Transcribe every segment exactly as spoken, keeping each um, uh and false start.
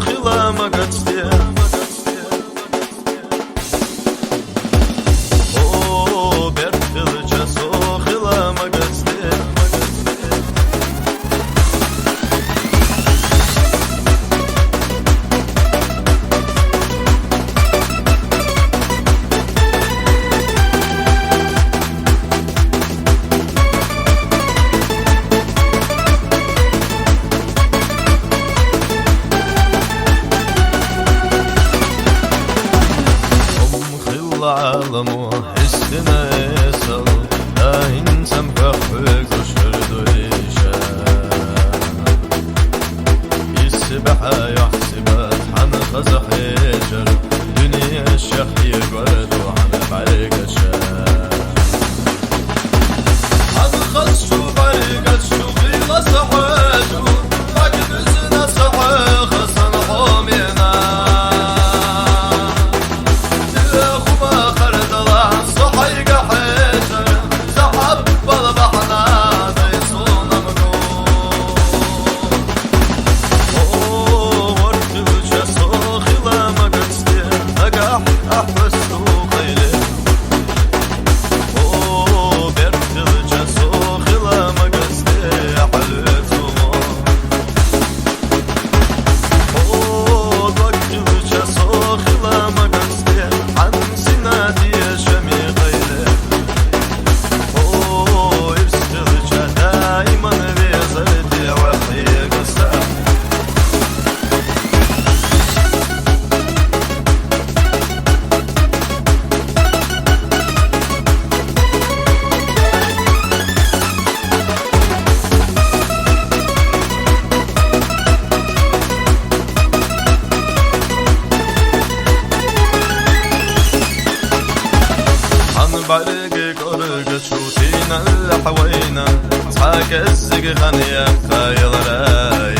хила магацӀде. О, берд хилча со хила магацӀде. Хилла гӀаламо хӀистина эсал, дагьинцам хӀу хьуьга шурдуйша. Исбахьа юхьсибат хӀана хаза хьежар, дуьне шахъе гварду хӀана бӀаргаша. Хьана хазчу бӀаргачу хила сахьежу, бакӀ дуьзна сахье хасан хьомена. Дила хуба хардала со хьайга хьежар, за хьаббала бахьана дай сонам гу. О, вархилча со хила магацӀде, нагахь ахӀвесту къайле. О, берд хилча со хила магацӀде, ахӀлуцумо. О, дог хилча со хила магацӀде, хӀансина диешами къайле. О, ирс хилча даиман везар дегӀ вахъегаса. Хьан бӀарги кӀоргачу тиналла хьавайна, цхьа кӀеззиги хан яхъ хъайларай.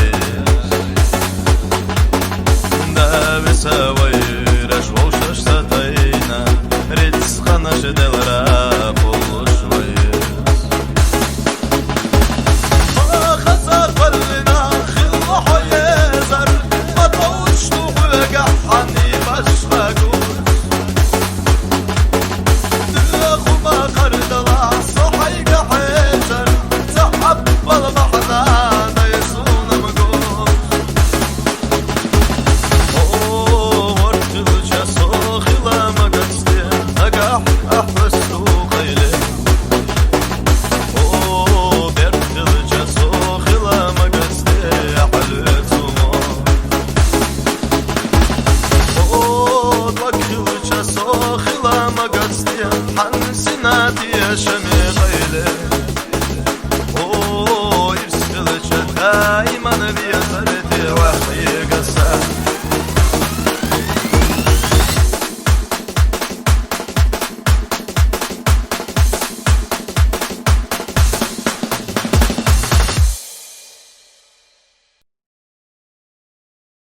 Дависа вайраш вовшаш сатайна, рицкъанаш делра къуллуш вайс. Ма хаза къваллина хилла хьо езар, ма товш ту хьуьга хьани башха гуз. Дила хуба хардала со хьайга хьежар, за хьаббала бахьана дай сонам гуз. О, вархилча со хила магацӀде, нагахь ахӀвесту къайле. О, берд хилча со хила магацӀде, ахӀлуцумо. О, дог хилча со хила магацӀде, хӀансина диешами къайле. О, ирс хилча даиман везар дегӀ вахъегаса.